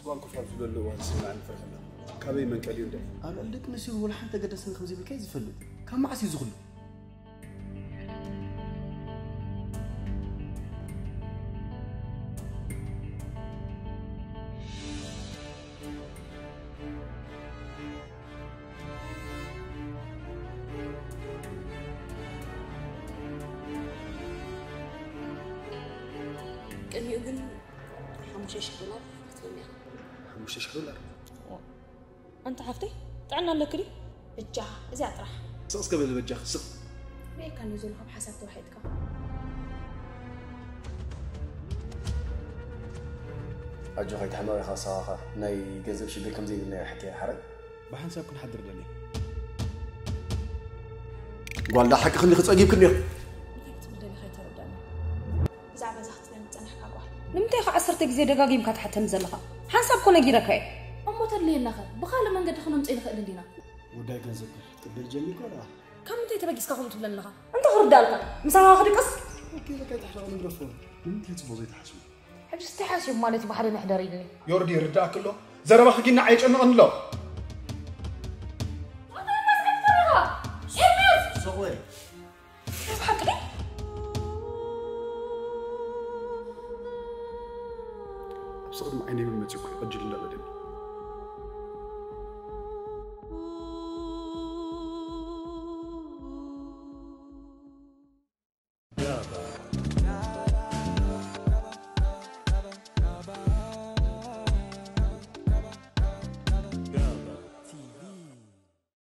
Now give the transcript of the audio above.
እዋን ኮፍ ኣብ ዝበለሉ እዋን ዝስምዓኒ ፍርሒ ኣሎ። ካበይ መንቀሊኡ እንደ ኣብ ልዕሊ ደቂ ኣንስትዮ ወላ ሓንቲ ተገደስኒ ከም ዘይብልካ እዩ ዝፈልጥ። ካብ መዓስ እዩ ዝኽሉ? ቅድሚኡ ግን ሓሙሽተ ሽሕ ዶላር ክትበልኒ ኢኻ። ሓሙሽተ ሽሕ ዶላር? ኣንታ ሓፍተይ፣ ጥዕና ኣለኪ ድዩ? ብጃኻ እዚኣ ጥራሕ። ስቕ እስከ በሊ በጃኺ፣ ስቕ። ርእየካኒ ዘለኹ ብሓሳብ ተዋሒጥካ። ኣጆኻ ኣይትሕመቕ ኢኻ፣ ሳዋኻ ናይ ገንዘብ ሽግር ከም ዘይብልና እየ ሓኪያ፣ ሓራይ። ብሓንሳብ ክንሓድር ደልየ። ጓል ደኣ ሓቂ ክንዲ ክጸጊብክኒ ኢኹ። እንታይ ክትብል ደሊኻ ኣይተረዳእኒ። ብዛዕባ እዛ ክትብለኒ ዝጸናሕካ ጓል። ንምንታይ ኢኻ ዓሰርተ ግዜ ደጋጊምካ ትሓተኒ ዘለኻ? ሓንሳብ እኮ ነጊረካ እየ። እሞ ተድልየናኸ? ብኻልእ መንገዲ ክነምጽእ ንኽእል እንዲና። ጉዳይ ገንዘብ ግን ክትቅበል ጀሚርካ ደኣ? ካብ ምንታይ ተበጊስካ ከምኡ ትብለኒ ኣለኻ? እንታይ ክርዳእልካ? ምሳኻ ክድቅስ? ኦኬ፣ በቃ፣ ኣይትሕረቕ፣ ንግደፎ። ንምንታይ ጽቡቕ ዘይትሓስቡ? ሕጂ እስቲ ሓስዮም ማለት እዩ፣ ብሓደ መሕደር ኢልኒ። ዮርዲ፣ ይርዳእክ ኣሎ። ዘረባኺ ግን ንዓይ የጨንቐኒ ኣሎ። ኣታ መስቀል ትፈርኻ? ኤርሚያስ! ሱቕ በል። ናይ ብሓቂ ድዩ? ኣብዚ ቅድሚ ዓይነይ እውን መጺኡ እኮ ይቕጅል እንዳበለኒ።